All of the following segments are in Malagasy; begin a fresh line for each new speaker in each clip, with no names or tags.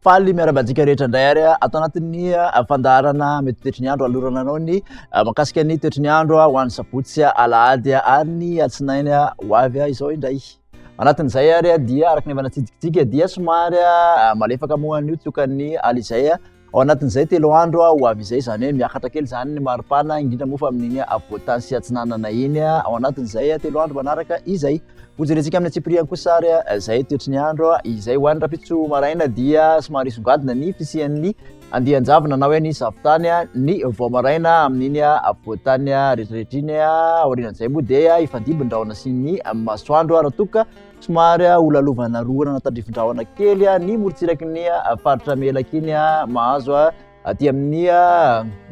Faly miarahaba antsika rehetra indray ary ato anatin'ny fandaharana mety toetry ny andro alorana anao ny mahakasika ny toetry ny andro ho an'ny sabotsy, alahady ary ny alatsinainy ho avy izao indray. Anatin'izay ary dia araka ny efa natsidikitsika dia somary malefaka moa an'io tsiokan'ny ala izay Ao anatin'izay telo andro ho avy izay, izany hoe miakatra kely izany ny maripana, indrindra moa fa amin'iny afovoan-tany sy atsinanana iny, ao anatin'izay telo andro manaraka izay. Hojerentsika amin'ny antsipiriany kosa ary izay toetry ny andro izay. Ho an'ny rahampitso maraina dia somary hisongadina ny fisian'ny andian-javona na hoe ny zavon-tany ny vao maraina amin'iny afovoan-tany rehetrarehetra iny. Aorian'izay moa dia hifandimby ny rahona sy ny masoandro raha toa ka Somary ho lalovana roana tandrifin-drahona kely ny morontsiraky ny faritra Melaky iny mahazo aty amin'ny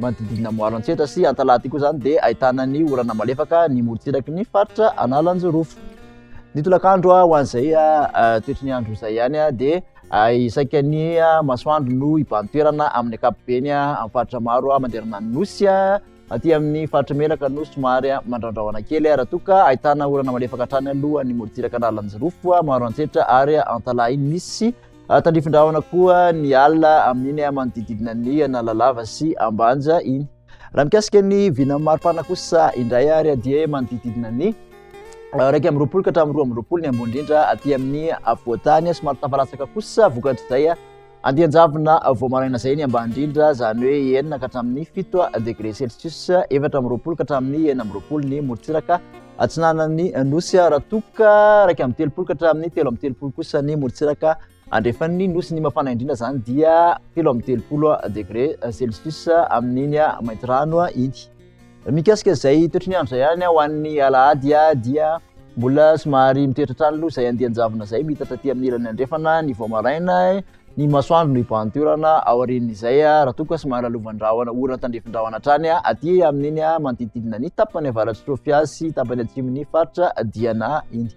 manodidina Maroantsetra sy Antalaha aty koa izany dia ahitana ny orana malefaka ny morontsiraky ny faritra Analanjirofo. Ny tolakandro ho an'izay toetry ny andro izay ihany dia isaika ny masoandro no hibahan-toerana amin'ny ankapobeny amin'ny faritra maro manerana ny Nosy. Aty amin'ny faritra Melaka no somary mandraondraona kely raha toa ka ahitana orana malefaka hatrany aloha ny morontsiraka Analanjirofo, Maroantsetra ary Antalaha iny. Misy tandrifin-drahona koa ny alina amin'iny manodididina ny Analalava sy Ambanja iny. Raha mikasika ny vinan'ny maripana kosa indray ary dia manodididina ny 21 ka hatramin'ny 22 ny ambony indrindra aty amin'ny afovoan-tany. Somary tafalatsaka kosa vokatr'izay Andian-javona vao maraina izay ny ambany indrindra, izany hoe 6 ka hatramin'ny 7 degré celsius, 24 ka hatramin'ny 26 ny morontsiraka atsinanan'ny Nosy, raha toa ka 31 ka hatramin'ny 33 kosa ny morontsiraka andrefan'ny Nosy. Ny mafana indrindra izany dia 33 degré celsius amin'iny Maintirano iny. Mikasika izay toetry ny andro izay ihany ho an'ny alahady dia mbola somary mitoetra hatrany aloha izay andian-javona izay miitatra aty amin'ny ilany andrefana ny vao maraina ny masoandro no hibahan-toerana aorian'izay raha toa ka somary lalovan-drahona orana tandrifin-drahona hatrany aty amin'iny manodidididina ny tapany avaratr'i Sofia sy tapany atsimon'ny faritra Diana iny.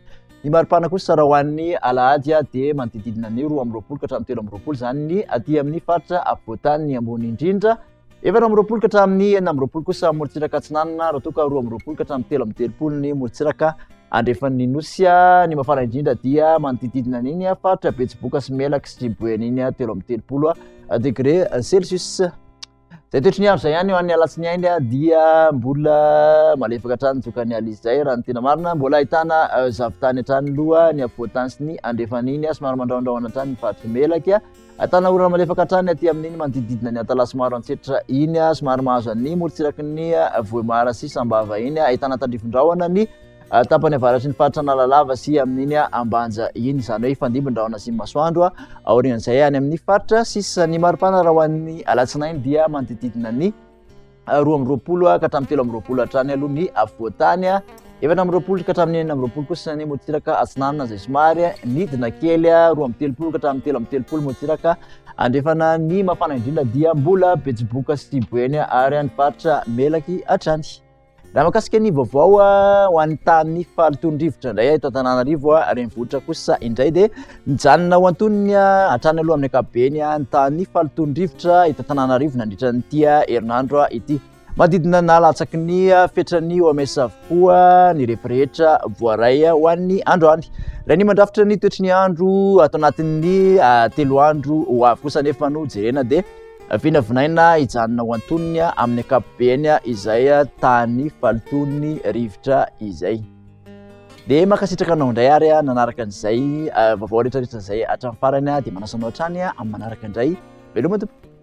Ny maripana kosa raha ho an'ny alahady dia manodididina ny 22 ka hatramin'ny 23 izany ny aty amin'ny faritra afovoan-tany ny ambony indrindra. 24 ka hatramin'ny 26 kosa morontsiraka atsinanana raha toa ka 22 ka hatramin'ny 33 ny morontsiraka andrefan'ny Nosy. Ny mafana indrindra dia manodididina an'iny faritra Betsiboka sy Melaky sy Boeny iny 33 degré celsius. Izay toetry ny andro izay ihany eo an'ny alatsinainy dia mbola malefaka hatrany tokany ala izay raha ny tena marina. Mbola ahitana zavon-tany hatrany loha ny afovoan-tany sy ny andrefan'iny somary mandrahondrahona hatrany ny faritry Melaky. Ahitana orana malefaka hatrany aty amin'iny manodidididina ny Antalaha sy Maroantsetra iny, somary mahazo an'ny morontsiraky ny Vohemar sy Sambava iny. Ahitana tandrifin-drahona ny tapany avaratry ny faritra Analalava sy amin'iny Ambanja iny, izany hoe hifandimby ny rahona sy ny masoandro aorian'izay any amin'ny faritra sisa. Ny maripana raha ho an'ny alatsinainy dia manodididina ny 22 ka hatramin'ny 23 hatrany aloha ny afovoan-tany. 24 ka hatramin'ny 26 kosa ny morontsiraka atsinanana izay somary nidina kely 32 ka hatramin'ny 33 morontsiraka andrefana. Ny mafana indrindra dia mbola Betsiboka sy Boeny ary any faritra Melaky hatrany. Raha mahakasika ny vaovao ho an'ny tahan'ny fahalotoan'ny rivotra indray eto Antananarivo renivohitra kosa indray dia mijanona ho antonony hatrany aloha amin'ny ankapobeny ny tahan'ny fahalotoan'ny rivotra eto Antananarivo nandritra an'ity herinandro ity. Manodidina na latsaky ny fetran'ny OMS avokoa ny refy rehetra voaray ho an'ny androany. Raha ny mandrafitra ny toetry ny andro ato anatin'ny telo andro ho avy kosa anefa no jerena dia Vinavinaina hijanona ho antonony amin'ny ankapobeny izay tany falotoan'ny rivotra izay. Dia mankasitraka anao indray ary nanaraka an'izay vaovao rehetrarehetra izay hatramin'ny farany dia manasa anao hatrany amin'ny manaraka indray. Veloma tompoko.